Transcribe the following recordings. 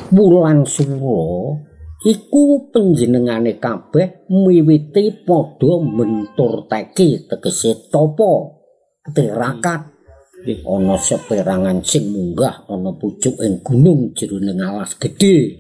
Wulan Sura iku panjenengane kabeh miwiti padha mentur teki tegese tapa tirakat. Ana seperangan sing munggah ana pucuking gunung jroning alas gedhe,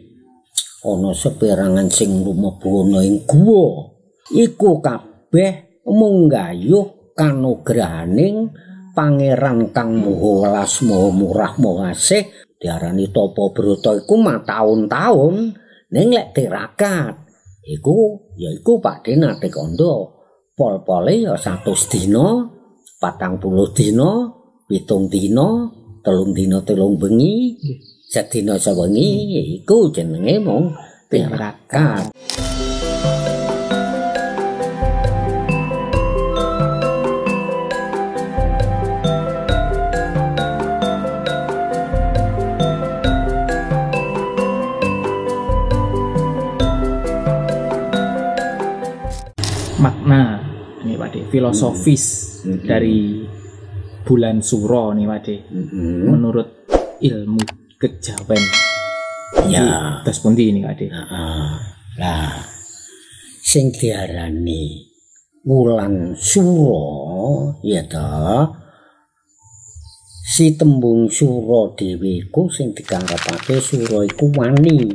ana seperangan sing lumebu ana ing guwa. Iku kabeh mung gayuh kanugrahaning Pangeran kang Maha Welas Maha Murah Maha Asih. Diarani tapa brata iku mataun-taun, ning lek tirakat iku ya iku Pakde nate kandha pol-pole ya 100 dina, 40 dina, 7 dina, 3 dina 3 bengi, sedina sewengi, iku jenenge mung tirakat. Makna ini Pak De, filosofis dari bulan Suro nih Pak De, menurut ilmu kejawen ya terus pundi ini Pak De? Lah sing diarani wulan Suro ya ta, si tembung Suro dhewe iku sing dikarepake Suro iku wani.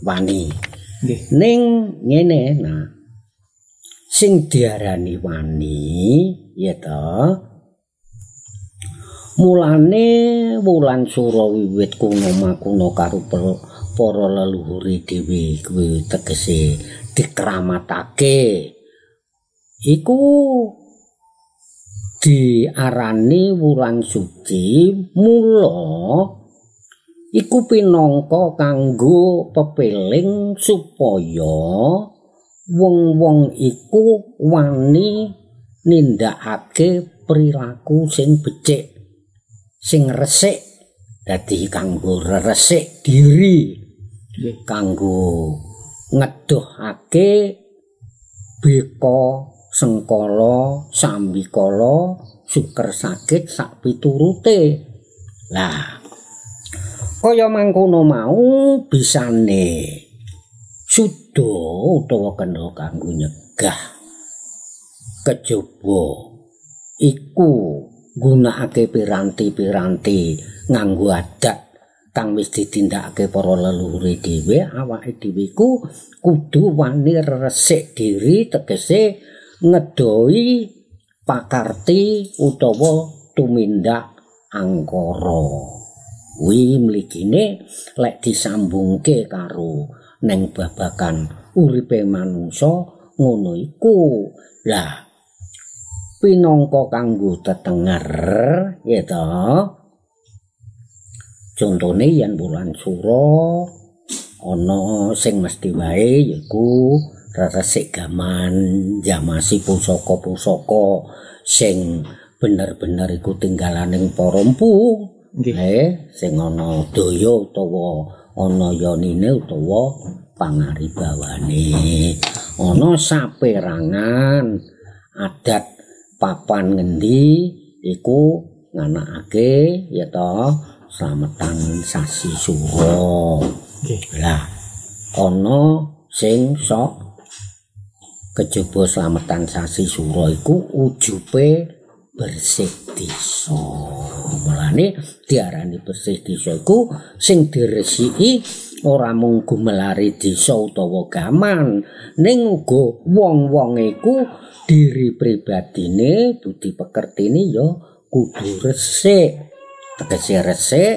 Wani. Nggih. Ning ngene nah, sing diarani wani ya ta, mulane wulan Sura wiwit kuno makuno karo para leluhure dhewe kuwi tegese dikramatake iku diarani wulan suci. Mula iku pinangka kanggo pepeling supaya wong-wong iku wani nindakake perilaku sing becik, sing resik, dadi kanggo resik diri, kanggo ngedohake beka sengkala sambikala suker sakit sak piturute. Lah kaya mangkono mau bisane suda utawa kena kanggo nyegah kejaba iku nggunakake piranti-piranti nganggo adat kang wis ditindakake para leluhure dhewe. Awake dhewe iku kudu wani resik diri, tegese ngedoi pakarti utawa tumindak angkara. Kuwi mligine lek disambungke karo neng babagan uripe manungsa ngono iku. Lah pinangka kanggo tetenger ya ta, contone yen bulan Sura ana sing mesti wae yaiku resik gaman, jamasi pusaka-pusaka sing bener-bener iku tinggalaning para empu, sing ana daya utawa ana yonine utawa pangaribawane. Ana saperangan adat papan ngendi iku nganakake ya ta slametan sasi Sura. Lah ana sing sok kejaba slametan sasi Sura iku ujube bersih desa. Mulane diarani bersih desa iku sing diresiki ora mung gumelare desa utawa gaman, ning uga wong-wong iku diri pribadine, budi pekertine ya kudu resik. Tegese resik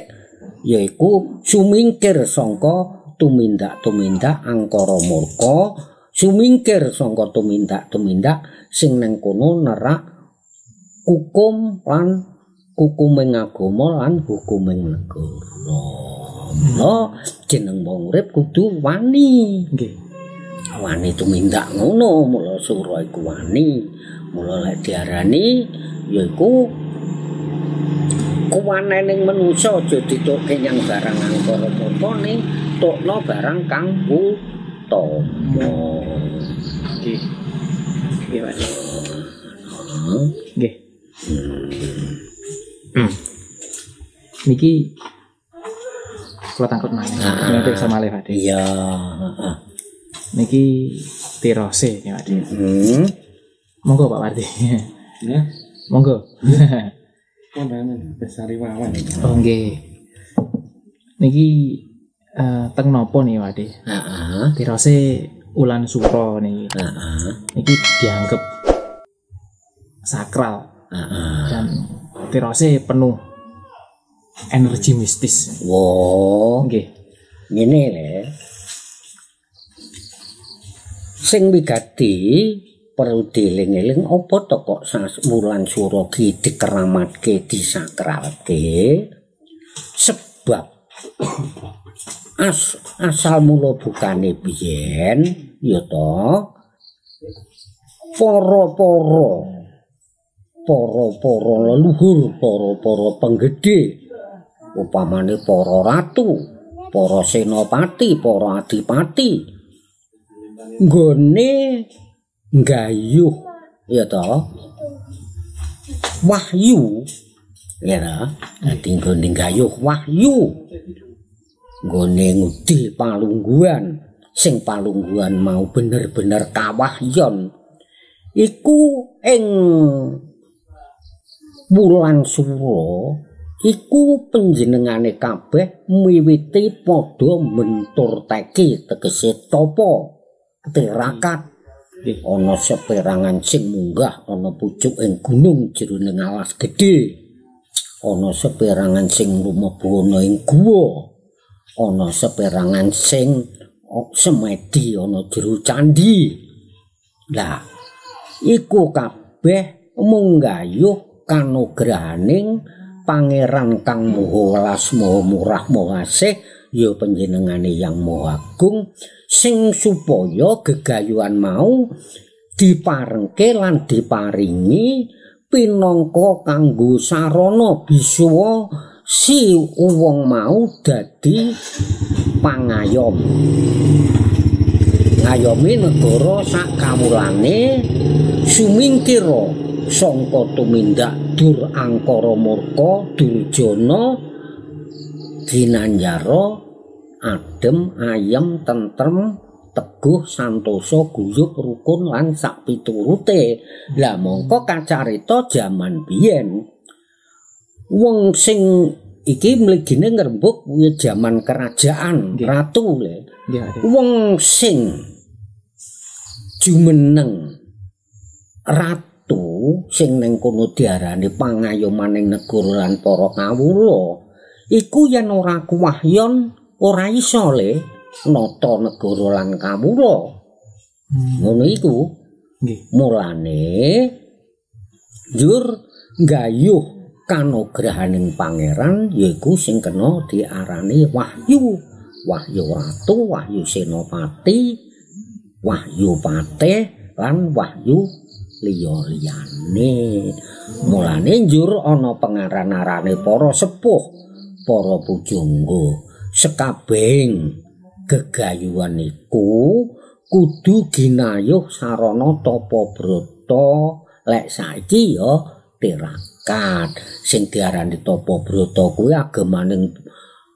yaiku sumingkir sangka tumindak-tumindak angkara murka, sumingkir sangka tumindak-tumindak sing nang kono nerak hukum lan hukuming agama lan hukuming negara. Mula jeneng wong urip kudu wani. Nggih. Wani tumindak ngono, mula Sura iku wani. Mula lek diarani yaiku kuwanening manungsa aja ditokke nyang barang angkara murka, ning tokno barang kang utama. Nggih. Nggih, Pak. Nggih. Niki Kula tangkep malih. Kula periksa malih Pak. Iya, heeh. Niki tirose niki Pak. Monggo Pak Wardi. Ya. Monggo. Kondangan Besari Wawan. Oh nggih. Niki teng napa nih Pak? Heeh. Tirose Ulan Suro niki. Heeh. Niki dianggap sakral. Heeh. Dan tirose penuh energi mistis. Wo. Nggih. Ngene le. Sing wigati perlu dieling-eling apa to kok Wulan Suro ki dikeramatke, disakralke? Sebab asal mula bukane biyen ya to para-para leluhur, para-para penggede, upamane para ratu, para senopati, para adipati, nggone nggayuh ya to wahyu ya ta, dadi nggone nggayuh wahyu, nggone ngudi palungguhan, sing palungguhan mau bener-bener kawahyon iku ing Wulan Suro iku panjenengane kabeh miwiti padha mentur teki, tegese tapa tirakat. Ana seperangan sing munggah ana pucuk ing gunung jroning alas gedhe, ana seperangan sing lumebu ana ing guwa, ana seperangan sing semedi ana jero candhi. Lah iku kabeh mung nggayuh kanugrahaning Pangeran kang Maha Welas, Maha Murah, Maha Asih, ya panjenengane Yang Maha Agung, sing supaya gegayuhan mau diparengke lan diparingi pinangka kanggo sarana bisuwa si wong mau dadi pangayom, ngayomi negara sak kawulane sumingkira sangka tumindak dur angkara murka durjana ginanjara adem ayem tentrem teguh santosa guyub rukun lan sak piturute. Lah mongko kacarita jaman biyen wong sing iki mligine ngrembug jaman kerajaan ratu le. Wong sing jumeneng ratu sing ning kono diarani pangayomaning negara lan para kawula iku yen ora kuwahyon ora iso le nata negara lan kawula. Ngono iku. Nggih. Mulane njur nggayuh kanugrahaning pangeran yaiku sing kena diarani wahyu, wahyu ratu, wahyu senopati, wahyu patih lan wahyu liya-liyane. Mulane njur ana pengaran-arane para sepuh, para pujangga. Sekabehing gegayuhan iku kudu ginayuh sarana tapa brata. Lek saiki ya tirakat. Sing diarani tapa brata kuwi agemaning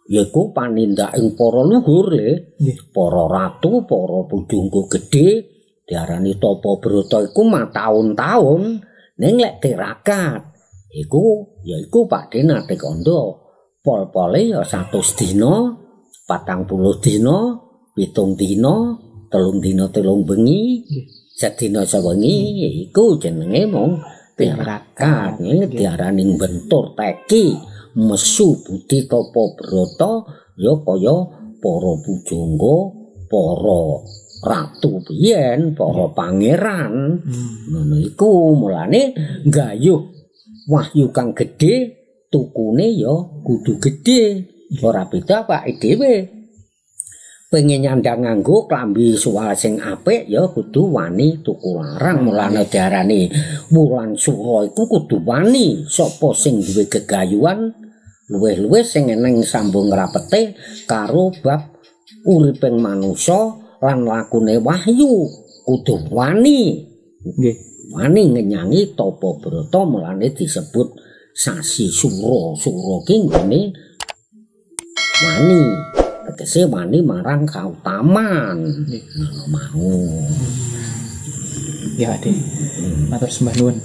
yaiku panindaking para luhur le, para ratu, para pujangga gedhe. Diarani tapa brata iku mataun-taun, ning lek tirakat iku yaiku Pakde nate kandha pol-pole ya 100 dina, 40 dina, 7 dina, 3 dina 3 bengi, sedina sewengi, iku jenenge mung tirakat. Ning diarani bentur teki mesu budi tapa brata ya kaya para pujangga, para ratu biyen, para pangeran. Ngono iku. Mulane nggayuh wahyu kang gedhe tukune ya kudu gedhe, ora beda awake dhewe. Pengen nyandang nganggo klambi suwal sing apik ya kudu wani tuku larang. Mulane diarani Wulan Suro iku kudu wani. Sapa sing duwe gegayuhan luwih-luwih sing eneng sambung rapete karo bab uriping manusa lan lakune wahyu kudu wani. Nggih. Wani ngenyangi tapa brata, mulane disebut sasi sura. Sura ki nggone Wani tegese wani marang kautaman. Ngono mau. Ya, Pak De. Matur sembah nuwun.